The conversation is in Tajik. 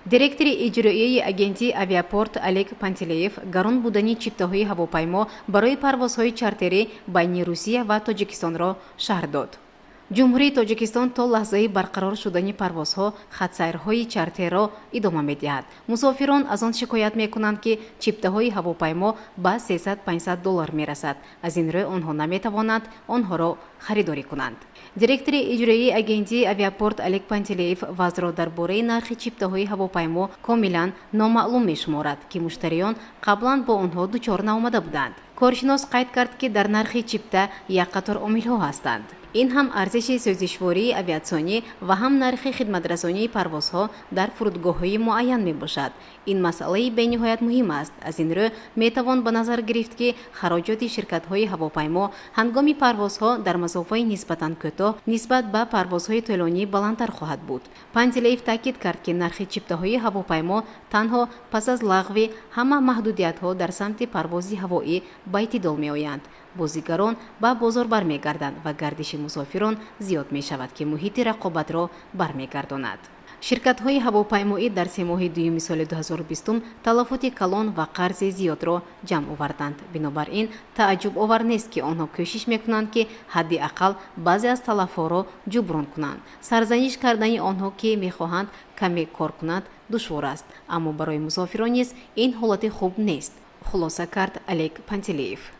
Директори иҷроияи агентии «Авиапорт» Олег Пантелеев гарон будани чиптаҳои ҳавопаймо барои парвозҳои чартерӣ байни Русия ва Тоҷикистонро шарҳ дод. Ҷумҳурии Тоҷикистон то лаҳзаи барқарор шудани парвозҳо хатсайрҳои чартерро идома медиҳад. Мусофирон аз он шикоят мекунанд, ки чиптаҳои ҳавопаймо ба 300-500 доллар мерасад. Аз ин рӯ онҳо наметавонанд онҳоро харидорӣ кунанд. Директори иҷроии агентии «Авиапорт» Олег Пантелеев вазъро дар бораи нархи чиптаҳои ҳавопаймо комилан номаълум мешуморад, ки муштариён қаблан бо онҳо дучор наомада буданд. Коршинос қайд кард, ки дар нархи чипта як қатор омилҳо ҳастанд. Ин ҳам арзиши сӯзишвории авиатсионӣ ва ҳам нархи хидматрасонии парвозҳо дар фурудгоҳҳои муайян мебошад. Ин масъалаи бениҳоят муҳим аст. Аз ин рӯ метавон ба назар гирифт, ки хароҷоти ширкатҳои ҳавопаймо ҳангоми парвозҳо дар масофаи нисбатан кӯтоҳ нисбат ба парвозҳои тӯлонӣ баландтар хоҳад буд. Пантелеев таъкид кард, ки нархи чиптаҳои ҳавопаймо танҳо пас аз лағви ҳама маҳдудиятҳо дар самти парвози ҳавоӣ ба эътидол меоянд. Бозигарон ба бозор бармегарданд ва гардиши мусофирон зиёд мешавад, ки муҳити рақобатро бармегардонад. Ширкатҳои ҳавопаймоӣ дар семоҳи дуюми соли 2020 талафоти калон ва қарзи зиёдро ҷамъ оварданд. Бинобар ин тааҷҷубовар нест, ки онҳо кӯшиш мекунанд, ки ҳадди ақал баъзе аз талафҳоро ҷуброн кунанд. Сарзаниш кардани онҳо, ки мехоҳанд каме кор кунанд, душвор аст, аммо барои мусофирон низ ин ҳолати хуб нест, хулоса кард Олег Пантелеев.